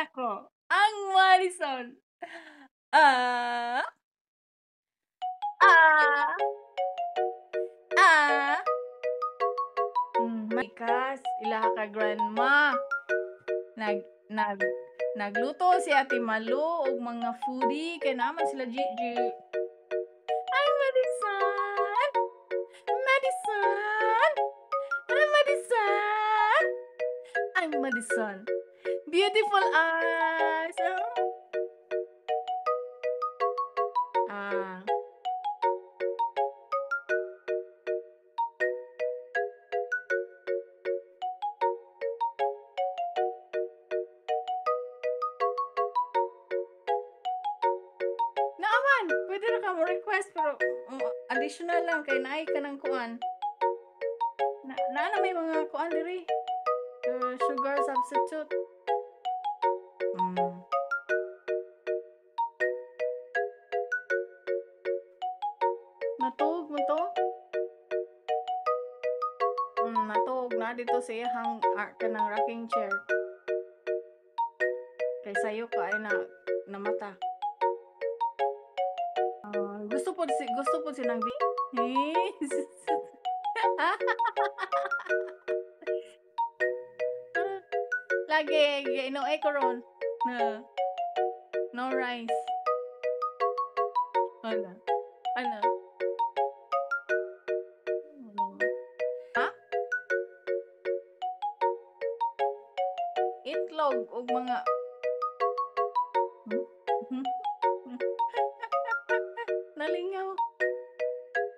nako ang Madison. Ah. Ah. Ah. Ikas ilaha ka grandma. Nag nag nagluto si Ate Malu og mga foodie kay naman sila Gigi. Ay, Madison! Madison! Ay, Madison! I'm Madison. Beautiful eyes. Oh. Ah. Naaman, pwede ra ka mo request pero additional lang kay naay ka ng kuan. Na naa na may mga kuan diri. Sugar substitute. Natuog mo to? Natuog na dito sa iyang kanang rocking chair. Kay sayo ka ay na namata. Gusto po si nang Lagi no ay karon. Na no rice. Ano? Ano? Ha? Itlog og mga Nalingaw.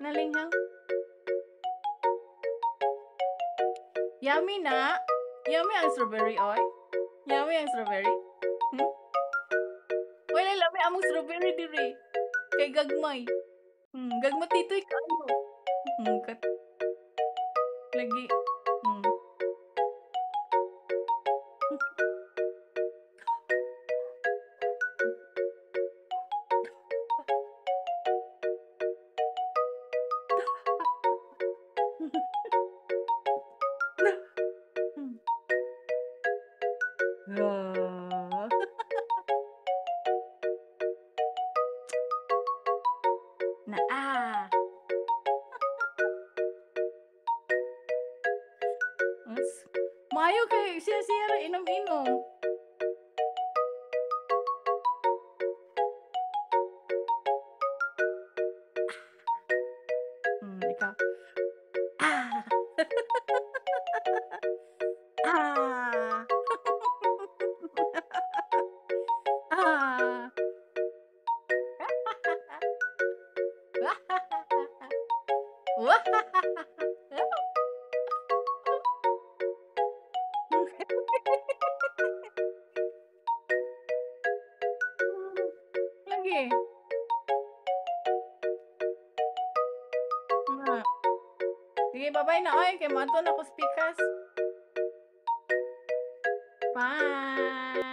Nalingaw. Yummy na. Yummy ang strawberry, oy. Yummy ang strawberry. Hmm? Wala lami among strawberry diri. Kay gagmay. Gagmay titoy kaayo. Kat lagi. Na ah. Maayo kay siya siya ra inom-inom. Ikaw. Ah. Ah. Ah. Lagi. Nga. Sige, bye-bye na oy kay moadto na ko sa pikas. Bye.